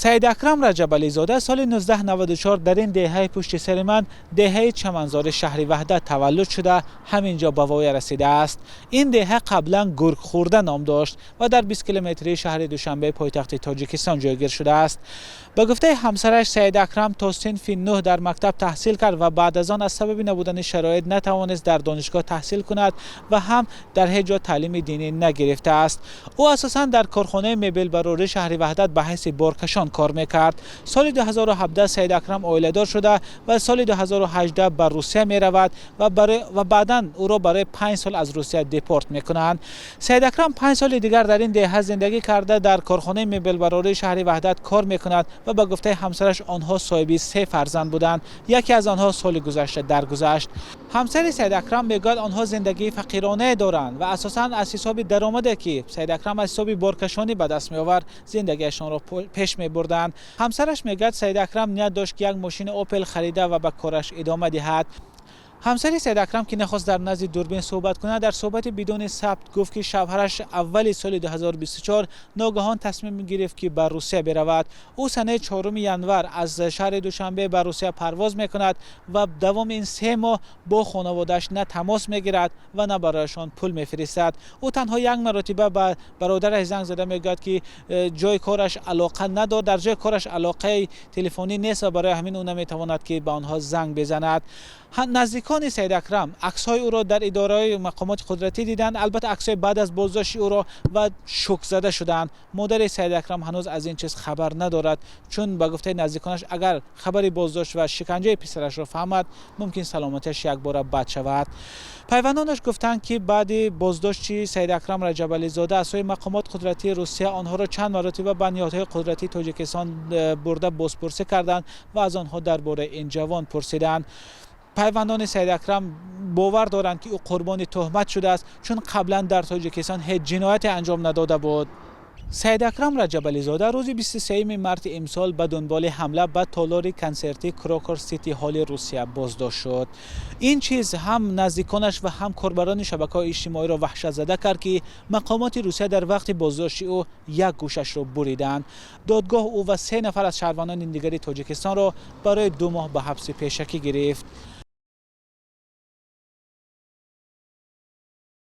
Саид Акрам Раҷабализода соли 1994 дар ин деҳаи пушти сари ман, деҳаи Чаманзори шаҳри Ваҳдат таваллуд шуда, ҳамин ҷо ба воя расидааст. Ин деҳа қаблан Гургхӯрда ном дошт ва дар 20 километрии шаҳри Душанбе, пойтахти Тоҷикистон, ҷойгир шудааст. Ба гуфтаи ҳамсараш, Саид Акрам то синфи нӯҳ дар мактаб таҳсил кард ва баъд аз он аз сабаби набудани шароит натавонист дар донишгоҳ таҳсил кунад ва ҳам дар ҳеҷ ҷо таълими динӣ нагирифтааст. Ӯ асосан дар корхонаи мебелбарории шаҳри Ваҳдат ба ҳайси боркашон кор мекард. Соли 2017 Саид Акрам оиладор шуда ва соли 2018 ба Русия меравад ва баъдан ӯро барои 5 сол аз Русия депорт мекунанд. Саид Акрам 5 соли дигар дар ин деҳа зиндагӣ карда, дар корхонаи мебелбарории шаҳри Ваҳдат кор мекунад ва ба гуфтаи ҳамсараш, онҳо соҳиби се фарзанд буданд. Яке аз онҳо соли гузашта даргузашт. Ҳамсари Саид Акрам мегӯяд, онҳо зиндагии фақиронае доранд ва асосан аз ҳисоби даромаде, ки Саид Акрам аз ҳисоби боркашонӣ ба даст меовард, зиндагиашонро пеш мебурданд. Ҳамсараш мегӯяд, Саид Акрам ният дошт, ки як мошини Опел харида ва ба кораш идома диҳад. Ҳамсари Саид Акрам, ки нахост дар назди дурбин суҳбат кунад, дар суҳбати бидуни сабт гуфт, ки шавҳараш аввали соли 2024 ногаҳон тасмим гирифт, ки ба Русия биравад. Ӯ санаи 4 январ аз шаҳри Душанбе ба Русия парвоз мекунад ва давоми ин 3 моҳ бо хонаводааш на тамос мегирад ва на барояшон пул мефиристад. Ӯ танҳо як маротиба ба бародараш занг зада, мегӯяд, ки ҷои кораш алоқа надорад, дар ҷои кораш алоқаи телефонӣ нест ва барои ҳамин ӯ наметавонад, ки ба онҳо занг бизанад. Наздикони Саид Акрам аксҳои ӯро дар идораҳои мақомоти қудратӣ диданд, албатта аксҳои баъд аз боздошти ӯро, ва шокзада шуданд. Модари Саид Акрам ҳанӯз аз ин чиз хабар надорад, чун ба гуфтаи наздиконаш, агар хабари боздошт ва шиканҷаи писарашро фаҳмад, мумкин саломатиаш якбора бад шавад. Пайвандонаш гуфтанд, ки баъди боздошти Саид Акрам Раҷабализода аз сӯи мақомот қудратии Русия, онҳоро чанд маротиба ба ниҳодҳои қудратии Тоҷикистон бурда, бозпурсӣ карданд ва аз онҳо дар бораи ин ҷавон пурсиданд. Пайвандони Саид Акрам бовар доранд, ки ӯ қурбони туҳмат шудааст, чун қаблан дар Тоҷикистон ҳеҷ ҷинояте анҷом надода буд. Саид Акрам Раҷабализода рӯзи 23 марти имсол ба дунболи ҳамла ба толори консертии Крокус Сити Ҳоли Русия боздошт шуд. Ин чиз ҳам наздиконаш ва ҳам корбарони шабакаҳои иҷтимоиро ваҳшатзада кард, ки мақомоти Русия дар вақти боздошти ӯ як гӯшашро буриданд. Додгоҳ ӯ ва се нафар аз шаҳрвандони дигари Тоҷикистонро барои 2 моҳ ба ҳабси пешакӣ гирифт.